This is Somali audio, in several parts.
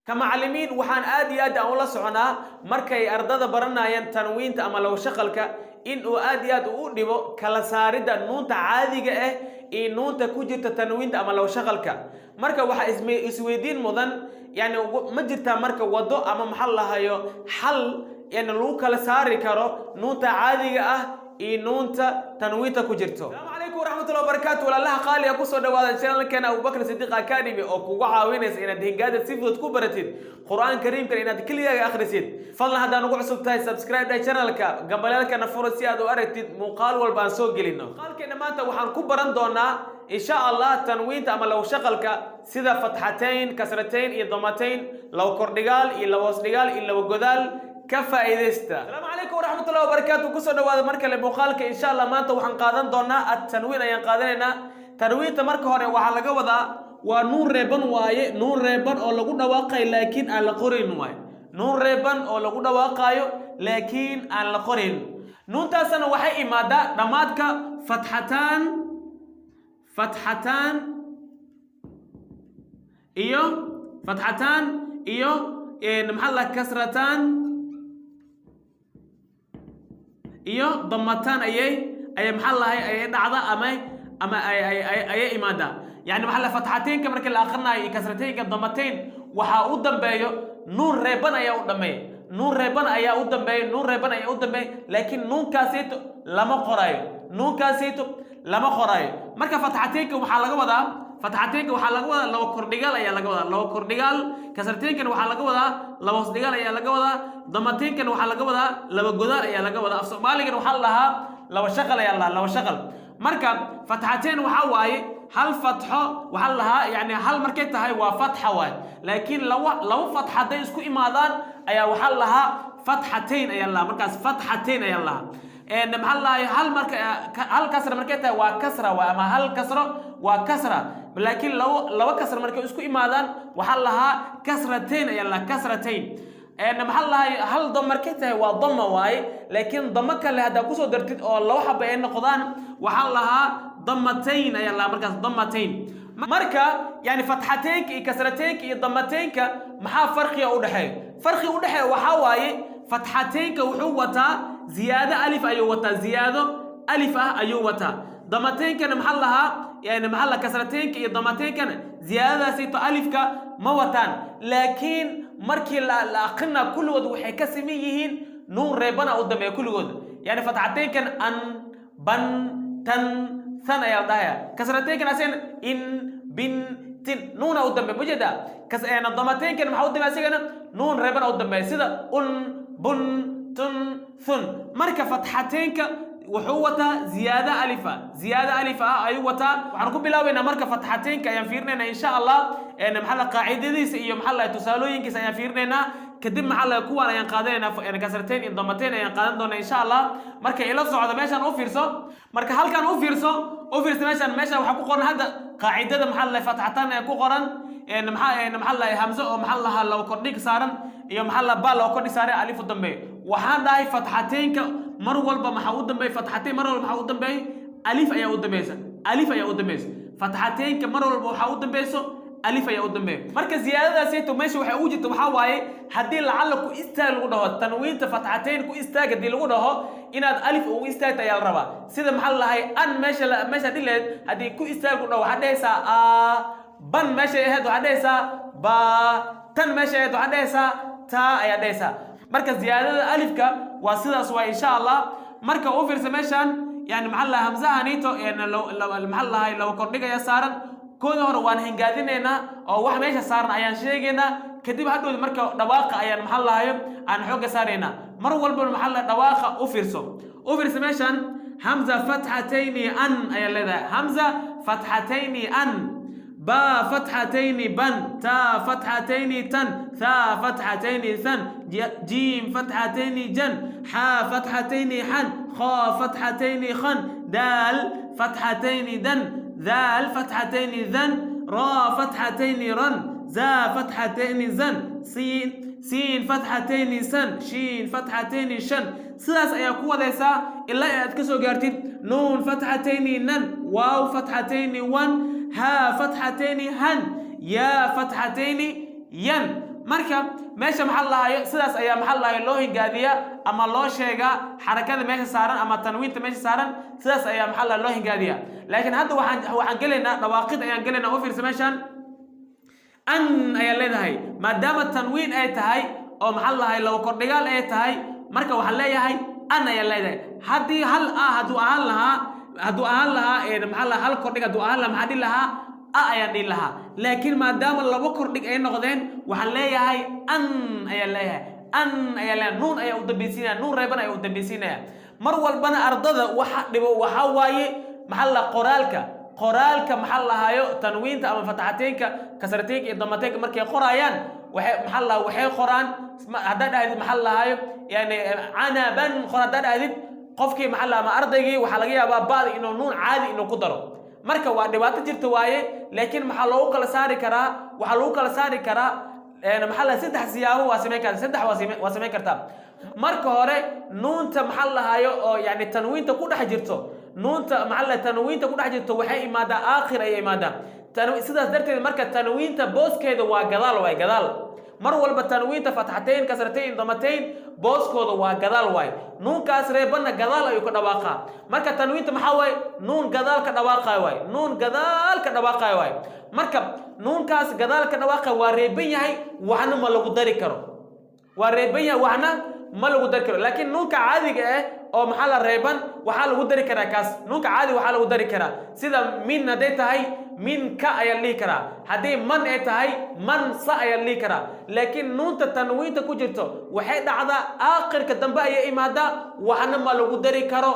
Ka macallimiin waxaan aad iyo aad aan ula soconaa markay ardada baranayaan tanwiinta ama labo shaqalka in uu aad iyo aad u dhibo kala saaridda nuunta caadiga ah iyo nuunta ku jirta tanwiinta ama labo shaqalka. Marka waxaa isweydiin mudan, yani ma jirtaa marka waddo ama maxaa lahayo xal yani lagu kala saari karo nuunta caadiga ah iyo nuunta tanwiinta ku jirto? Asalaamu calaykum waraxmatullahi wabarakaatu. Walaalaha qaaliga, kusoo dhawaada channelkeena Abubakar Sidiiq Academy oo kugu caawinaysa inaad hingaada si fudud ku baratid, Qur-aan Kariimkan inaad keligaaga akhrisid. Fadlan haddaan ugu cusub tahay, subscribe dheh channelka, gambaleelkana furo si aad u aragtid muuqaal walba aan soo gelino. Muuqaalkeena maanta waxaan ku baran doonaa, insha Allah, tanwiinta ama labo shaqalka, sida fatxatayn, kasratayn iyo damatayn, labo kordhigaal iyo labo hoosdhigaal iyo labo godaal. Ka faa'iidaysta. Asalaamu calaykum waraxmatullahi wabarakaatu. Kusoo dhawaada mar kale muuqaalka. Insha Allah maanta waxaan qaadan doonaa at-tanwiin ayaan qaadanaynaa. Tanwiinta marka hore waxaa laga wadaa waa nuun reeban waaye, nuun reeban oo lagu dhawaaqayo laakiin aan la qorayn waaye, nuun reeban oo lagu dhawaaqayo laakiin aan la qorayn. Nuuntaasna waxay imaadaa dhammaadka fatxataan, fatxataan iyo fatxataan iyo maxaa la kasrataan iyo damataan ayay maxaa lahay ayay dhacda ama ayay imaadaa. Yani maxaa la fatxataynka markii la akhrinayo iyo kasrateynka, damatayn, waxaa u dambeeyo nuun reeban ayaa u dhameeya, nuun reeban ayaa u dambeeya, nuun reeban ayaa u dambeeya, laakiin nuunkaasayto lama qoraayo, nuunkaasayto lama qoraayo. Marka fatxataynka waxaa laga wadaa, fatxataynka waxaa laga wadaa laba kordhigaal ayaa laga wadaa, laba kordhigaal. Kasrateynkana waxaa laga wadaa laba hoosdhigaal ayaa laga wadaa. Damateynkana waxaa laga wadaa laba godaal ayaa laga wadaa. Af Soomaaligana waxaa la dhahaa laba shaqal ayaa la dhahaa, laba shaqal. Marka fatxateyn waxaa waaye hal fatxo waxaa la dhahaa, yani hal markay tahay waa fatxa waaye, laakiin laba fatxa hadday isku imaadaan ayaa waxaa la dhahaa fatxatayn ayaa la dhahaa. Markaas fatxatayn ayaa la dhahaa. Maxaa la dhahay, hal marka hal kasra markay tahay waa kasra waay, ama hal kasro waa kasra, laakiin laba kasra markay isku imaadaan waxaa la dhahaa kasratain ayaa la dhahaa, kasratain. Maxaa la dhahay, hal dam markay tahay waa dama waaye, laakiin damo kale haddaa kusoo dartid oo laba xaba ay noqdaan waxaa la dhahaa damatayn ayaa la dhahaa markaas, damatayn. Marka yani fatxataynka iyo kasrateynka iyo damateynka maxaa farqiga u dhexeeya? Farqiga u dhexeeya waxaa waaye fatxataynka wuxuu wataa ziyaado alif ayuu wataa, ziyaado alif ah ayuu wataa. Damateynkana maxaa la lahaa, yani maxaa la kasrateynka iyo damateynkana ziyaadadaasito alifka ma wataan, laakiin markii la aqrina kulligood waxay ka siman yihiin nuun reebana u dambeeya kulligood. Yani fatxataynkan an, ban, tan, than ayaa la dhahaya. Kasrateynkan asagana in, bin, tin, nuuna u dambeeya mujeeda. Damateynkan maxaa u dambeeya? Asigana nuun reebana u dambeeya, sida un, bun, tun, thun. Marka fatxateynka wuxuu wataa ziyaado alifa, ziyaado alif ah ayuu wataa. Waxaan ku bilaabaynaa marka fatxateynka ayaan fiirinaynaa, insha Allah. Maxaa la qaacidadiisa iyo maxaa la tusaalooyinkiisa ayaan fiirinaynaa. Kadib maxaa la kuwaan ayaan qaadanaynaa, kasrateyn iyo damateyn ayaan qaadan doonaa, insha Allah. Marka ila socda, meeshaan u fiirso. Marka halkan u fiirso, u fiirso meeshaan. Meeshaan waxaa ku qoran hadda qaacidada maxaa la fatxataan ayaa ku qoran. Maxaa la hamzo oo maxaa lahaa laba kordhig saaran iyo maxaa la ba laba kordhig saaran, alif u dambeeyo. Waxaan dhahay fatxateynka mar walba maxaa u dambeeya? Fatxateyn mar walba maxaa u dambeeya? Alif ayaa u dambeysa, alif ayaa u dambeysa. Fatxateynka mar walba waxaa u dambeyso alif ayaa u dambeeya. Marka ziyaadadaasayto meesha waxay ugu jirta waxaa waaye haddii lacalla ku istaag lagu dhaho, tanwiinta fatxateyn ku istaag haddii lagu dhaho, inaad alif ugu istaagta ayaa la rabaa. Sida maxaa la dhahay, an meesha dhileed haddii ku istaag lagu dhaho, waxaad dhehaysaa a, ban meeshay ahayd waxaad dhehaysaa ba, tan meeshay ahayd waxaad dhehaysaa taa ayaa dhehaysaa. Marka ziyaadada alifka waa sidaas waa, insha Allah. Marka u fiirsa meeshan, yani maxaa la hamzahanito maxaa lahay laba kordhig ayaa saaran. Kooda hore waan hingaadinaynaa oo wax meesha saaran ayaan sheegaynaa. Kadib hadhowda marka dhawaaqa ayaan maxaa lahayo aan xoogga saaraynaa. Mar walba maxaa la dhawaaqa u fiirso, u fiirsa meeshan. Hamza fatxatayni an ayaa leedahay, hamza fatxatayni an, ba fatxatayni ban, ta fatxatayni tan, tha fatxatayni than, jiim fatxatayni jan, xa fatxatayni xan, kha fatxatayni khan, daal fatxatayni dan, daal fatxatayni dan, ra fatxatayni ran, za fatxatayni zan, siin siin fatxatayni san, shiin fatxatayni shan. Sidaas ayaa ku wadaysaa ilaa aad ka soo gaartid nuun fatxatayni nan, waaw fatxatayni wan, haa fatxatayni han, yaa fatxatayni yan. Marka meesha, maxaa lahayo, sidaas ayaa, maxaa lahayo, loo hingaadiyaa ama loo sheegaa xarakada meesha saaran ama tanwiinta meesha saaran. Sidaas ayaa, maxaa laha, loo hingaadiyaa. Laakiin hadda waxaan gelaynaa dhawaaqid ayaan gelaynaa. U fiirsa meeshan, an ayaa leedahay. Maadaama tanwiin ay tahay oo, maxaa lahay, laba kordhigaal ay tahay, marka waxaan leeyahay an ayaa leedahay. Haddii hal a hadduu ahaan lahaa, maxaa lahaa, hal kordhig hadduu ahaan lahaa, maxaa dhihi lahaa? A ayaan dhihi lahaa. Laakiin maadaama laba kordhig ay noqdeen, waxaan leeyahay an ayaan leeyahay, an ayaan leeyahay. Nuun ayaa u dambaysiinaya, nuun reeban ayaa u dambaysiinaya. Mar walbana ardada waxa dhibo waxaa waaye, maxaa la, qoraalka, maxaa lahayo, tanwiinta ama fatxateynka, kasrateynka iyo damateynka markay qoraayaan, waxay, maxaa la, waxay qoraan, haddaad dhahdid, maxaa lahayo, yani canaban qor haddaad dhahdid, qofkii, maxaa la, ama ardaygii, waxaa laga yaabaa ba'da inuu nuun caadi inuu ku daro. Marka waa dhibaato jirta waaye. Laakiin maxaa loogu kala saari karaa? Waxaa lagu kala saari karaa, maxaa la, saddex siyaabo waa samayn kartaa. Saddex waa samayn kartaa. Marka hore, nuunta, maxaa lahayo, oo yani tanwiinta ku dhex jirto, nuunta, maxaa la, tanwiinta ku dhex jirto waxay imaadaa aakhir ayay imaadaa. Sidaas darteed marka tanwiinta booskeeda waa gadaal, waay gadaal. Mar walba tanwiinta, fatxatayn, kasratayn, damatayn, booskooda waa gadaal waay. Nuunkaas reebanna gadaal ayuu ka dhawaaqaa. Marka tanwiinta maxaa waaye? Nuun gadaal ka dhawaaqayo waay, nuun gadaal ka dhawaaqayo waay. Marka nuunkaas gadaal ka dhawaaqa waa reeban yahay, waxna ma lagu dari karo. Waa reeban yahay, waxna ma lagu dari karo. Laakiin nuunka caadiga ah oo, maxaa la, reeban, waxaa lagu dari karaa kaas. Nuunka caadiga waxaa lagu dari karaa, sida min hadday tahay, min ka ayaa la dhihi karaa. Haddii man ay tahay, man sa ayaa la dhihi karaa. Laakiin nuunta tanwiinta ku jirto waxay dhacdaa aakhirka dambe ayay imaadaa, waxna ma lagu dari karo.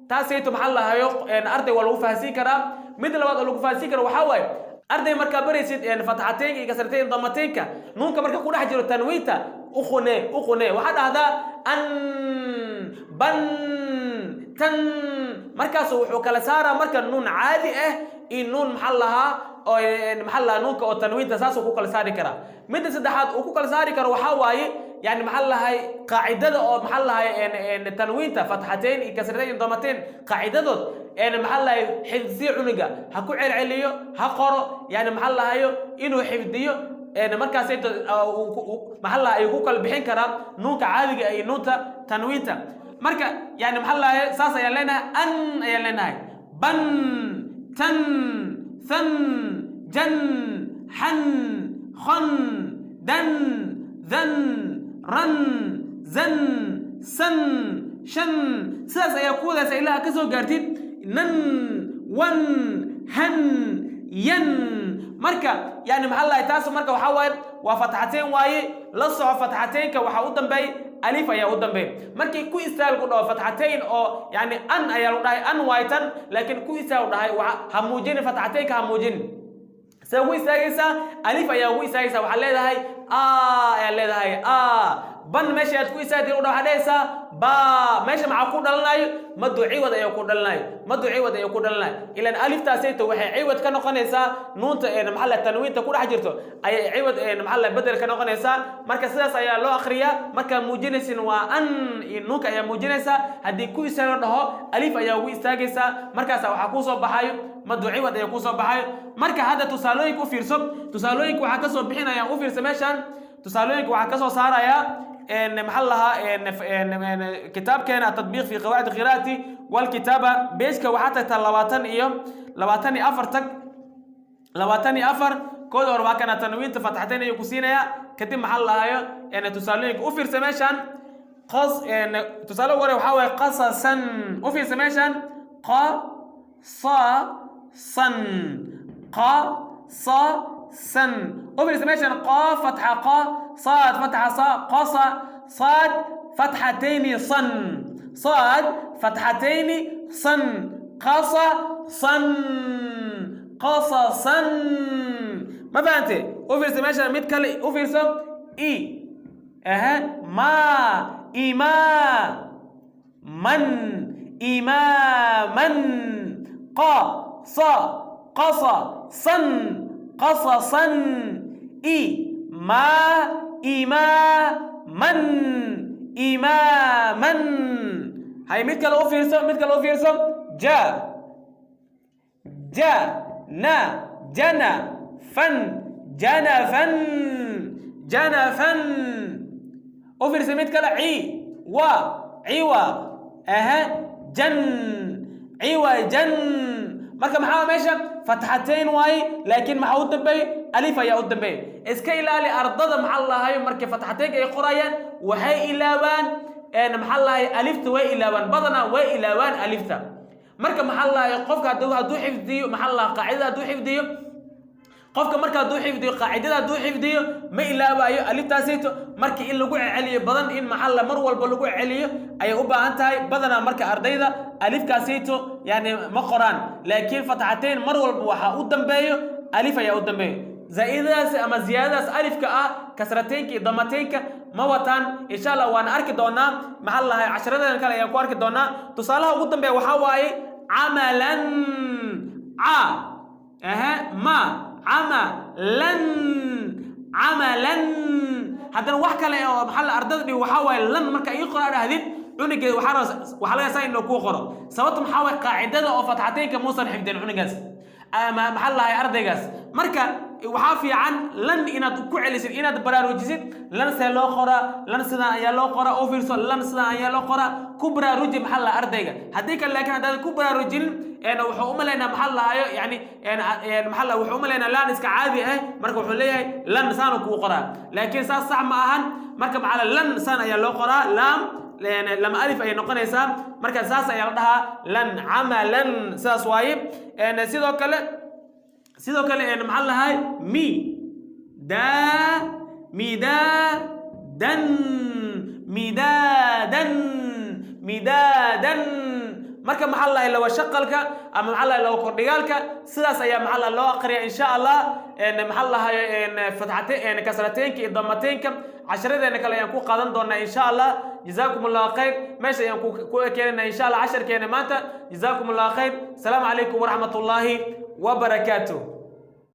Taasayto, maxaa lahayo, arday waa lagu fahansiin karaa. Mid labaad oo lagu fahansiin karo waxaa waaye, arday markaa baraysid fatxateynka iyo kasrateyn, damateynka, nuunka marka ku dhex jiro tanwiinta uqune uqune, waxaa dhahdaa an, ban, tan. Markaas wuxuu kala saaraa marka nuun caadi ah iyo nuun, maxaa lahaa, oo, maxaa lahaa, nuunka oo tanwiinta, saasuu ku kala saari karaa. Midda saddexaad uu ku kala saari karo waxaa waaye, yani, maxaa lahay, qaacidada oo, maxaa lahay, tanwiinta, fatxateyn iyo kasrateyn iyo damateyn, qaacidadood, maxaa lahay, xifdisiyo cunuga ha ku celceliyo, ha qoro, yani, maxaa lahayo, inuu xifdiyo. Markaasay, maxaa lahay, ayuu ku kala bixin karaa nuunka caadiga iyo nuunta tanwiinta. Marka, yani, maxaa lahay, saas ayaan leenahay, an ayaan leenahay, ban, tan, than, jan, xan, khon, dan, dan, ran, zan, san, shan. Sidaas ayaa ku wadaysa ilaa aad ka soo gaartid nan, wan, han, yan. Marka, yani, maxaa lahay, taas marka waxaa waaye waa fatxateen waaye. La soco, fatxateenka waxaa u dambeey alif ayaa u dambeey. Markii ku istaag ku dhaho fatxateyn oo, yani, an ayaa lagu dhahay, an waay tan, laakiin ku istaag dhahay, ha muujinin fatxateenka, ha muujinin. See ugu istaagaysaa? Alif ayaa ugu istaagaysaa. Waxaad leedahay a ayaa leedahay, a. Ban meesha aad ku istaagtay u waxaad dhahaysaa ba. Meesha maxaa ku dhalanayo? Madu ciwad ayaa ku dhalanayo, madu ciwad ayaa ku dhalanayo. Ilaan aliftaasayto waxay ciwad ka noqonaysaa nuunta, maxaa la, tanwiinta ku dhex jirto ayay ciwad, maxaa la, bedel ka noqonaysaa. Marka sidaas ayaa loo akhriyaa. Markaa muujinaysin waa an iyo nuunka ayaa muujinaysaa. Haddii ku istaago dhaho, alif ayaa ugu istaagaysaa. Markaasa waxaa kusoo baxayo madu ciwad ayaa kusoo baxayo. Marka hadda tusaalooyinka u fiirso. Tusaalooyinka waxaa kasoo bixinaya, u fiirsa meeshan, tusaalooyinka waxaa kasoo saaraya, maxaa lahaa, kitaabkeena Atadbiiq fi Qawaacid Qiraa'ati walkitaaba. Page-ka waxaa tagtaa 24 tag, 24. Kooda hore waa kana, tanwiinta fatxatayn ayuu ku siinayaa. Kadib, maxaa lahayo, tusaalooyinka u fiirsa meeshan. Qas, tusaale ugu hore waxaa waaye qasasan. U fiirsa meeshan, qa sa san, qa sa san. U fiirsa meeshan, qa fatxa qa, saad fatxa sa, qasa, saad fatxatayni san, saad fatxatayni san, qasa san, qasasan. Ma fahante? U fiirsa meeshan, mid kale u fiirso. I aha ma, ima man, imaman. Qa sa, qasa san, qasasan. I ma, imaman, imaman. Hay, mid kale u fiirso, mid kale u fiirso. Ja, ja na, jana fan, janafan, Janafan. U fiirsa mid kale: ci wa, ciwa, aha, jan, ciwa, jan. Marka maxaa meesha? Fatxateyn waaye, laakiin maxaa u dambeeyey? Alif ayaa u dambeeyey. Iska ilaali ardada, maxaa lahayo, markay fatxateynka ay qorayaan waxay ilaawaan, maxaa lahay, alifta way ilaawaan badanaa, way ilaawaan alifta. Marka maxaa lahay, qofka hadduu xifdiyo, maxaa lahaa, qaacidada hadduu xifdiyo, qofka marka hadduu xifdiyo qaacidada, hadduu xifdiyo, ma ilaabayo aliftaasayto. Marka in lagu celiyo badan, in maxaa la mar walba lagu celiyo ayay u baahan tahay badanaa. Marka ardayda alifkaasayto yani ma qoraan, laakiin fatxateyn mar walba waxaa u dambeeyo alif ayaa u dambeeyo. Zaa'idadaas ama ziyaadadaas alifka ah kasrateynka iyo damateynka ma wataan. Insha Allah waan arki doonaa, maxaa lahay, casharadan kale ayaan ku arki doonaa. Tusaalaha ugu dambeeya waxaa waaye camalan, ca, aha, ma, camalan, camalan. Haddana wax kale oo maxaa la ardada dhihi waxaa waaye lan. Marka ii qora dhahdid cunugeeda, waxaa laga saa inuu kuu qoro. Sababta maxaa waaye? Qaacidada oo fatxateynka muusan xifdin cunugaas ama maxaa lahay, ardaygaas. Marka waxaa fiican lan inaad ku celisid, inaad baraarujisid: lan see loo qoraa? Lan sidaan ayaa loo qoraa. U fiirso, lan sidaan ayaa loo qoraa. Ku baraaruji, maxaa la, ardayga. Haddii kale laakiin haddaadan ku baraarujinin, wuxuu u malaynaa, maxaa lahayo, yani maxaa la, wuxuu u malaynaa laan iska caadi ah. Marka wuxuu leeyahay lan saanu kuu qoraa, laakiin saas sax ma ahan. Marka maxaa la, lan saan ayaa loo qoraa, laam lama alif ayay noqonaysaa. Marka saas ayaa la dhahaa lan, camalan, sidaas waaye. Sidoo kale maxaa lahay, mi da, midaadan, midaadan, midaadan. Marka maxaa lahay, laba shaqalka ama maxaa lahay, laba kordhigaalka sidaas ayaa maxaa lahay loo aqriya, insha Allah. Maxaa lahay, fatxate, kasrateynka iyo damateynka casharadeena kale ayaan ku qaadan doonaa, insha Allah. Jazaakum Allahu khayr. Meesha ayaan ku ekeenayna, insha Allah, casharkeena maanta. Jazaakum Allahu khayr. Asalaamu calaykum waraxmat ullaahi wabarakaatuh.